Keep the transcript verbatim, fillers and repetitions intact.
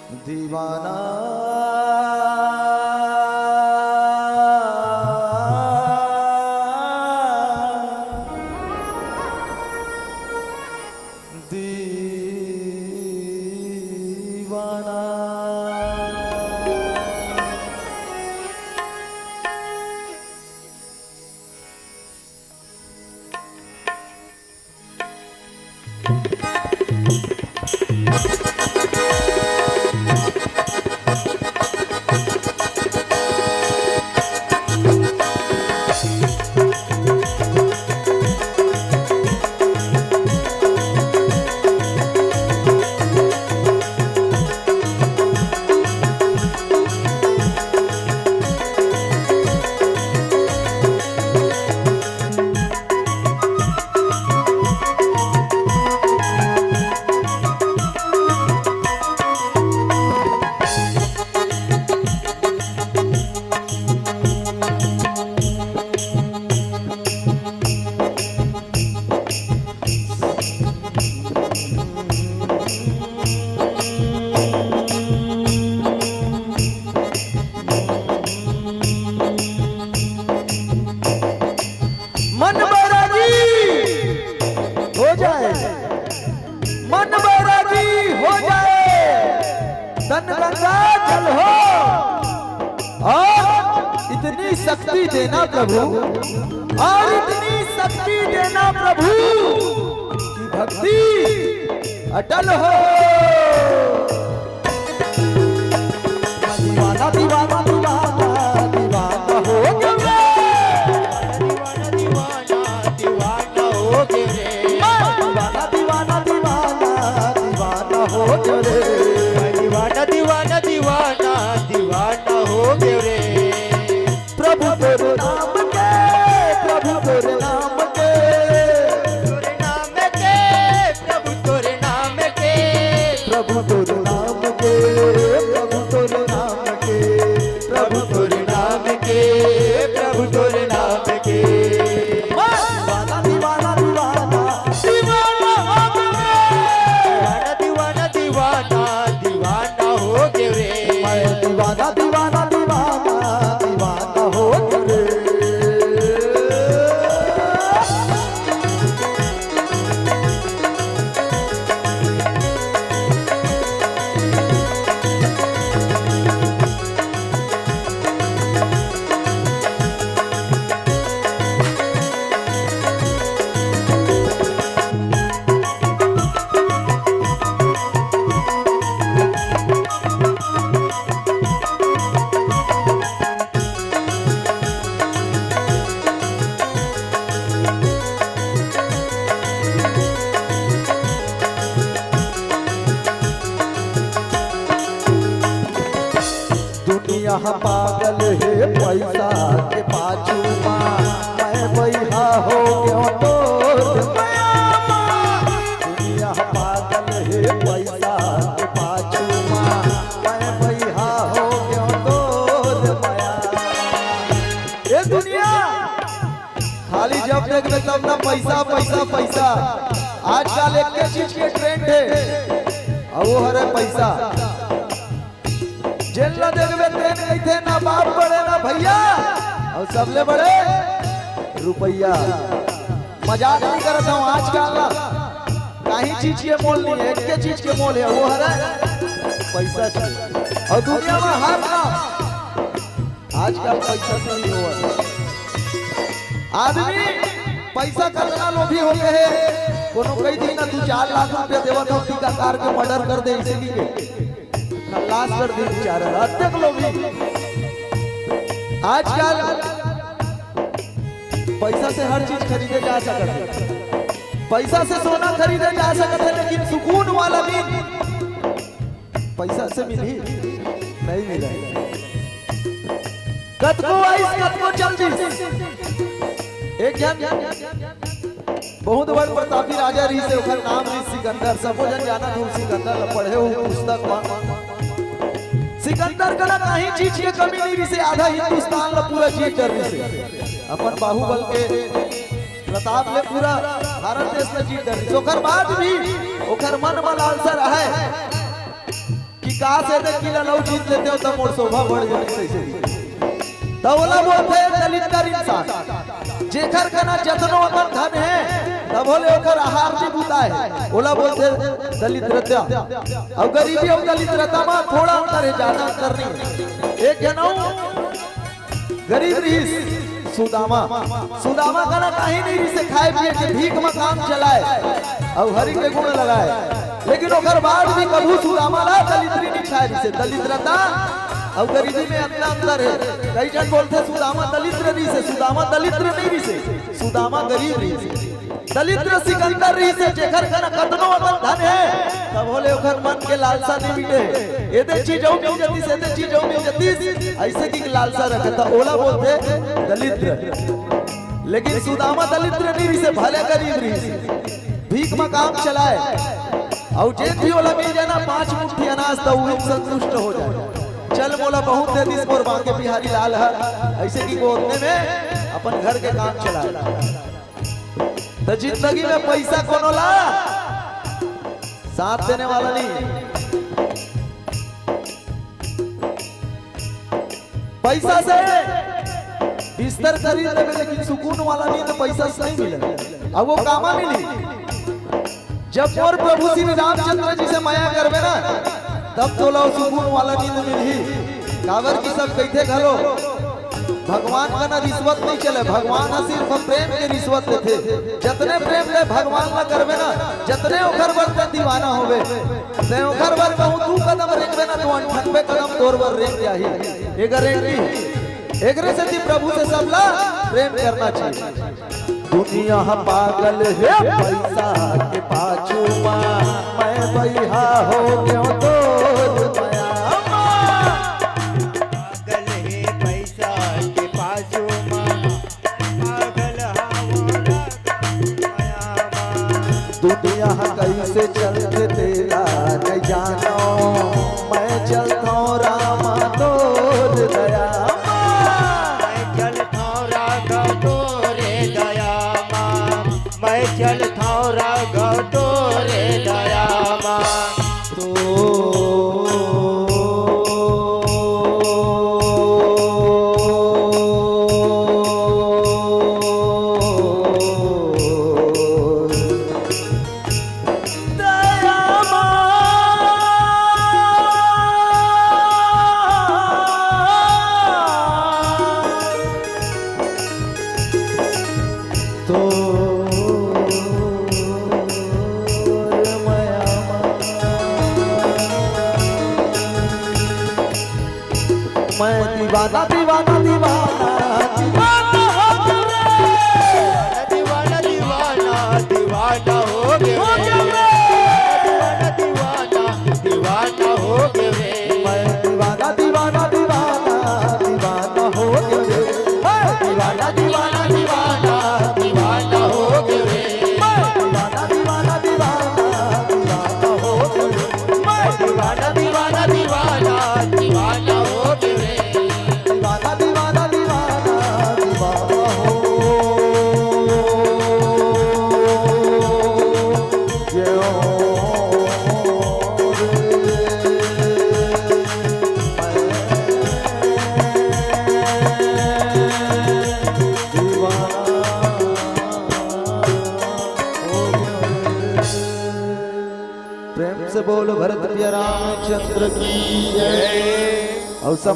दीवाना, दीवाना। मन बैरागी हो जाए, मन बैरागी हो जाए, तन गंगा जल हो। और इतनी शक्ति देना प्रभु, और इतनी शक्ति देना प्रभु, कि भक्ति अटल हो। दीवाना, दीवाना, दीवाना, दीवाना हो गया रे। दीवाना, दीवाना, दीवाना हो गया रे। दीवाना, दीवाना, दीवाना, दीवाना हो गया रे। दीवाना, दीवाना, दीवाना, दीवाना हो गया रे। प्रभु तोरे नाम के, प्रभु तोरे नाम के, तोरे नाम के, प्रभु तोरे नाम के, प्रभु तोरे नाम के, प्रभु तोरे नाम के, प्रभु तोरे नाम के, प्रभु तोरे नाम के। दीवाना, दीवाना, दीवाना, दीवाना हो गया। दीवाना, दीवाना, दीवाना, दीवाना हो गया रे। मैं दीवाना, दीवाना, दीवाना, दीवाना हो गया रे। दुनिया पागल हे पैसा के पाछू मा, मैं बइहा हो गयो तोर मया मा। दुनिया पागल हे पैसा के पाछू मा, मैं बइहा हो गयो तोर मया मा। ए दुनिया, खाली जब देखबे तब ना पैसा, पैसा, पैसा। आजकल एक चीज के ट्रेंड हे, अउ वो हरे पैसा। जेन ला देखबे तेन कहिथे ना बाप बड़े ना भैया, अउ सबले बड़े रुपया। मजाक नहीं करत हूँ, आजकल ना कहीं चीज के मोल नहीं हे, एक चीज के मोल हे, वो हरे पैसा। अउ दुनिया में हर ना आजकल पैसा से नहीं होवत। आदमी पैसा कतना लोभी हो गए हे, कोनो कही दिन ना दू चार लाख रुपया देवत हो, टीकाकार के मर्डर कर दे, इसे की के खल्लास कर दे बेचारा, अतेक लोभी। आजकल पैसा से हर चीज खरीदे जा सकत हे, पैसा से सोना खरीदे जा सकत हे, लेकिन सुकून वाला नींद पैसा से मिलही? नहीं मिले। कतको आइस, कतको चल दिस। एक झन बहुत बड़ प्रतापी राजा रहिस हे, ओकर नाम रहिस सिकंदर। सबो झन जानत हो सिकंदर ला, पढ़े हो पुस्तक मा। सिकंदर करा कहीं चीज के कमी नहीं रहिस हे, आधा हिंदुस्तान ला पूरा जीत डर रहिस हे। अपन बाहुबल के प्रताप ले पूरा भारत देश ला जीत डर रहिस हे। ओकर बाद भी ओकर मन मा लालसा रहय कि का से दे किला लऊ जीत लेते हो, त मोर शोभा बढ़ जाती, कैसे? त ओला बोलथे दलिद्र इंसान। जेखर कना जतनो अकन धन हे, तभो ले ओखर आहार नइ बुताय, ओला बोलथे दलिद्रता। अउ गरीबी अउ दलिद्रता म थोड़ा अंतर हे, जादा अंतर नइ हे। एक झन अउ गरीब रिहिस सुदामा। सुदामा कना काहीं नइ रिहिस, खाय पिये के भीख म काम चलाय अउ हरि के गुण लगाय। लेकिन ओकर बाद भी कभू सुदामा ला दलिद्री नइ छाय रिहिस। दलिद्रता अउ गरीबी में अतना अंतर हे। कई झन बोलथे सुदामा दलिद्र रिहिस, सुदामा दलिद्र नइ रिहिस, सुदामा गरीब रिहिस। दलिद्र सिकंदर रिहिस, जेखर कना कतनो अकन धन हे, तभो ले ओखर मन के लालसा नइ मिटे। एदे चीज अउ मिल जतिस, एदे चीज अउ मिल जतिस, अइसे कि लालसा रखे, त ओला बोलथे दलिद्र। लेकिन सुदामा दलिद्र नइ रिहिस, भले गरीब रिहिस, भीख म काम चलाय, अउ जेन भी ओला मिल जाय ना पांच मुट्ठी अनाज, त उही संतुष्ट हो जाय। चल मोला बहुत दे दिस मोर बांके बिहारी लाल ह, अइसे कि वो ओतने में अपन घर के काम चलाय। त जिंदगी में पइसा कोनो ला साथ देने वाला नइ हे। पइसा से बिस्तर खरीद लेबे, लेकिन सुकून वाला नींद पइसा से नइ मिले। अउ वो कामा मिलही? जब मोर प्रभु श्री रामचंद्र जी से मया करबे ना, तब तोला वो सुकून वाला नींद मिलही। काबर कि सब कहिथे घलो, भगवान कना रिश्वत नइ चले, भगवान ह सिर्फ प्रेम के रिश्वत लेथे। जतने प्रेम ले भगवान ला करबे ना, जतने ओखर बर तैं दीवाना होबे, तैं ओखर बर कहूं दू कदम रेंगबे ना, त अंठानबे कदम तोर बर रेंग जाही। ये गारंटी। एकरे सेती प्रभु से सबला प्रेम करना चाहिए। दुनिया ह पागल हे पइसा के पाछू मा, मैं बइहा हो गेंव तोर मया मा। पागल हे पइसा के पाछू मा, पागल हावं राधा के मया मा। दुनिया ह कइसे चलथे तेला नइ जानंव, मैं चलथंव रामा तोर दया मा। मैं चलथंव राघव तोरे दया मा, मैं चलथंव राघव तोरे दया मा। तो दया मा। तोर मया मा। मैं दीवाना, दीवाना, दीवाना, दीवाना हो गेंव रे। दीवाना, दीवाना, दीवाना हो गेंव रे। दीवाना, दीवाना, दीवाना हो गेंव रे। मैं दीवाना, दीवाना, दीवाना, दीवाना हो गेंव रे। मैं दीवाना, दीवाना, दीवाना, दीवाना हो गेंव रे। मैं दीवाना, दीवाना, दीवाना, दीवाना हो गेंव रे। मैं दीवाना, दीवाना, दीवाना, दीवाना हो गेंव रे। दीवाना, दीवाना, दीवाना, दीवाना हो गेंव रे। दीवाना हो गेंव रे। प्रेम से बोल भरत प्रिय रामचंद्र की जय। अउ समय